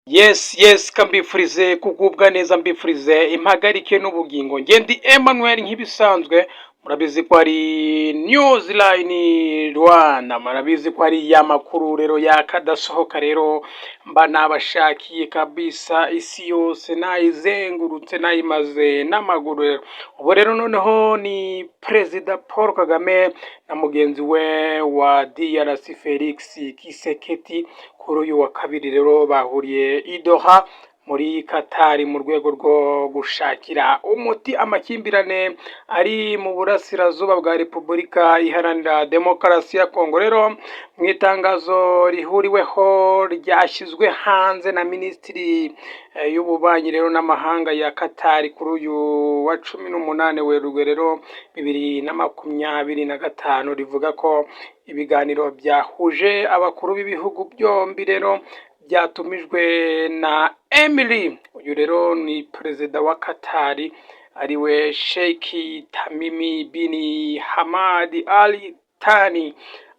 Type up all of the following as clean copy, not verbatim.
Yes, kambifurize kugubwa neza, mbifurize impagarike n'ubugingo. Nge ndi Emmanuel nk'ibisanzwe, murabizi ko ari News Line Rwanda, murabizi ko ari ya makuru rero yakadasohoka. Rero mba nabashakiye kabisa, isi yose nayizengurutse, nayimaze n'amaguru. Rero ubu rero noneho ni Perezida Paul Kagame na mugenzi we wa DRC Felix Tshisekedi, kuri uyu wa kabiri rero bahuriye i Doha muri Katari mu rwego rwo gushakira umuti amakimbirane ari mu burasirazuba bwa Repubulika Iharanira Demokarasi ya Kongo. Rero mu itangazo rihuriweho ryashyizwe hanze na Minisitiri y'Ububanyi rero n'Amahanga ya Katari kuri uyu wa 18 Werurwe rero 2025, rivuga ko ibiganiro byahuje abakuru b'ibihugu byombi rero byatumijwe na Emir, uyu rero ni perezida wa Katari, ariwe Sheikh Tamim bin Hamad Al Thani.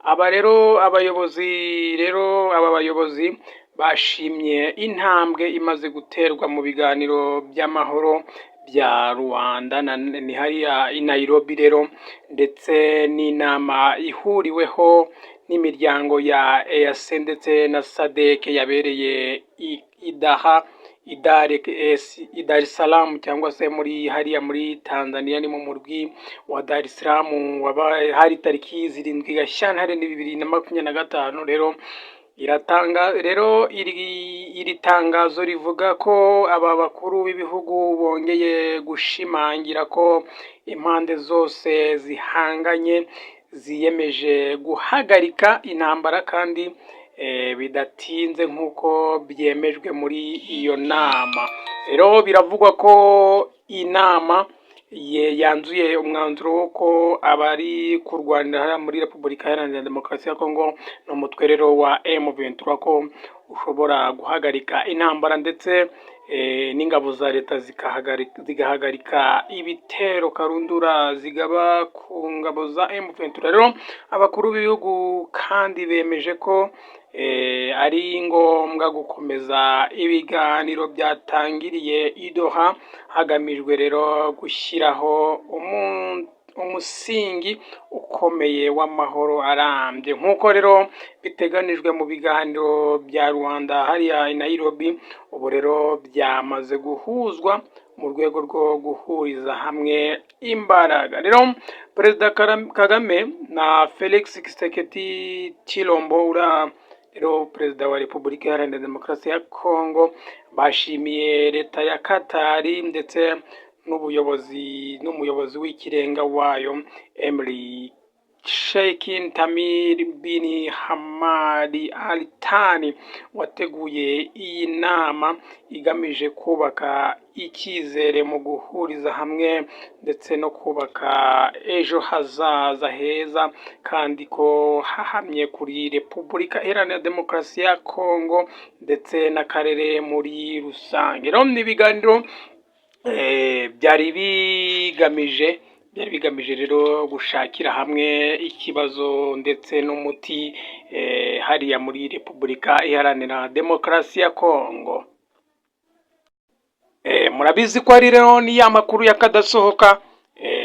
Aba rero abayobozi rero, aba bayobozi bashimye intambwe imaze guterwa mu biganiro by'amahoro bya Luanda, ni hariya i Nairobi rero, ndetse n'inama ihuriweho n'imiryango ya EAC ndetse na SADC yabereye i Daha i Dar es Salaam, cyangwa se muri hariya muri Tanzania, ni mu murwi wa Dar es Salaam, wabaye hari tariki 7 Gashyantare 2025. Rero iratanga rero iri tangazo rivuga ko aba bakuru b'ibihugu bongeye gushimangira ko impande zose zihanganye ziyemeje guhagarika intambara kandi bidatinze, nk'uko byemejwe muri iyo nama. Rero biravugwa ko inama yanzuye umwanzuro w'uko abari kurwanira hariya muri Repubulika Iharanira Demokarasi ya Kongo n'umutwe rero wa M23 ko ushobora guhagarika intambara, ndetse n'ingabo za leta zigahagarika ibitero karundura zigaba ku ngabo za M23. Rero abakuru b'ibihugu kandi bemeje ko ari ngombwa gukomeza ibiganiro byatangiriye i Doha, hagamijwe rero gushyiraho umusingi ukomeye w'amahoro arambye, nk'uko rero biteganijwe mu biganiro bya Luanda hariya i Nairobi. Ubu rero byamaze guhuzwa mu rwego rwo guhuriza hamwe imbaraga. Rero Perezida Kagame na Felix Tshisekedi Tshilombo, uriya rero Perezida wa Repubulika Iharanira Demokarasi ya Kongo, bashimiye leta ya Katari ndetse n'ubuyobozi n'umuyobozi w'ikirenga wayo, Emir Sheikh Tamim bin Hamad Al Thani, wateguye iyi nama igamije kubaka icyizere mu guhuriza hamwe ndetse no kubaka ejo hazaza heza kandi ko hahamye kuri Repubulika Iharanira Demokarasi ya Kongo ndetse n'akarere muri rusange. Rero ni ibiganiro byari bigamije rero gushakira hamwe ikibazo ndetse n'umuti hariya muri Repubulika Iharanira Demokarasi ya Kongo. Murabizi ko ari rero ni ya makuru y'akadasohoka.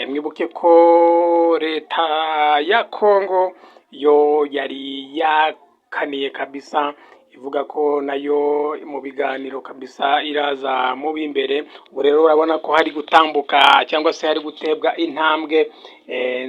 Mwibuke ko leta ya Kongo yo yari yakaniye kabisa, ivuga ko nayo mu biganiro kabisa iraza mu b'imbere. Ubu rero urabona ko hari gutambuka cyangwa se hari gutebwa intambwe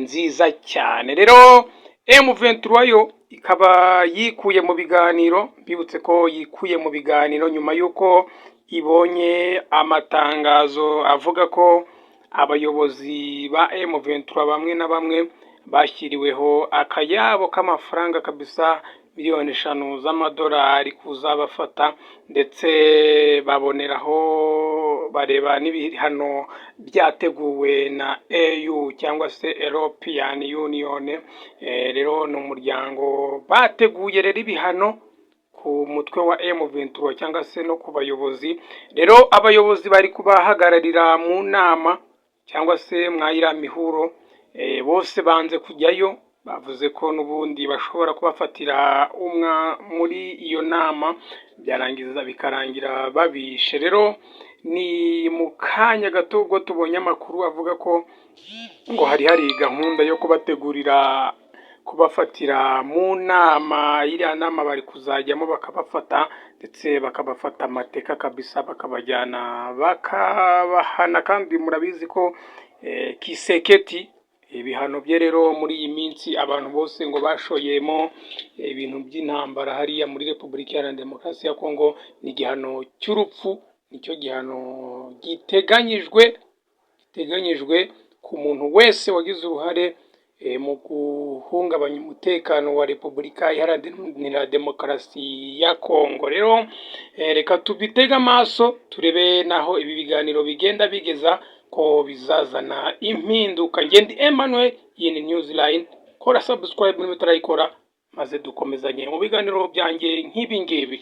nziza cyane. Rero M23 yo ikaba yikuye mu biganiro. Mbibutse ko yikuye mu biganiro nyuma y'uko ibonye amatangazo avuga ko abayobozi ba M23 bamwe na bamwe bashyiriweho akayabo k'amafaranga kabisa, miliyoni 5 z'amadolari kuzabafata, ndetse baboneraho bareba n'ibihano byateguwe na EU cyangwa se European Union. Rero ni umuryango bateguye rero ibihano ku mutwe wa M23 cyangwa se no ku bayobozi. Rero abayobozi bari kubahagararira mu nama cyangwa se mwayiriya mihuro bose banze kujyayo. Bavuze ko n'ubundi bashobora kubafatira umwa muri iyo nama, byarangiza bikarangira babishe. Rero ni mu kanya gato ubwo tubonye amakuru avuga ko ngo hari gahunda yo kubategurira kubafatira mu nama. Iriya nama bari kuzajyamo bakabafata, ndetse bakabafata amateka kabisa, bakabajyana bakabahana. Kandi murabizi ko Tshisekedi ibihano bye rero muri iyi minsi, abantu bose ngo bashoyemo ibintu by'intambara hariya muri Repubulika Iharanira Demokarasi ya Kongo, ni igihano cy'urupfu, nicyo gihano giteganyijwe ku muntu wese wagize uruhare mu guhungabanya umutekano wa Repubulika Iharanira Demokarasi ya Kongo. Rero reka tubitege amaso, turebe naho ibi biganiro bigenda bigeza, ko bizazana impinduka. Ngendi Emmanuel, iyi ni News Line. Kora subscribe niba utarayikora, maze dukomezanye mu biganiro byanjye nk'ibi ngibi.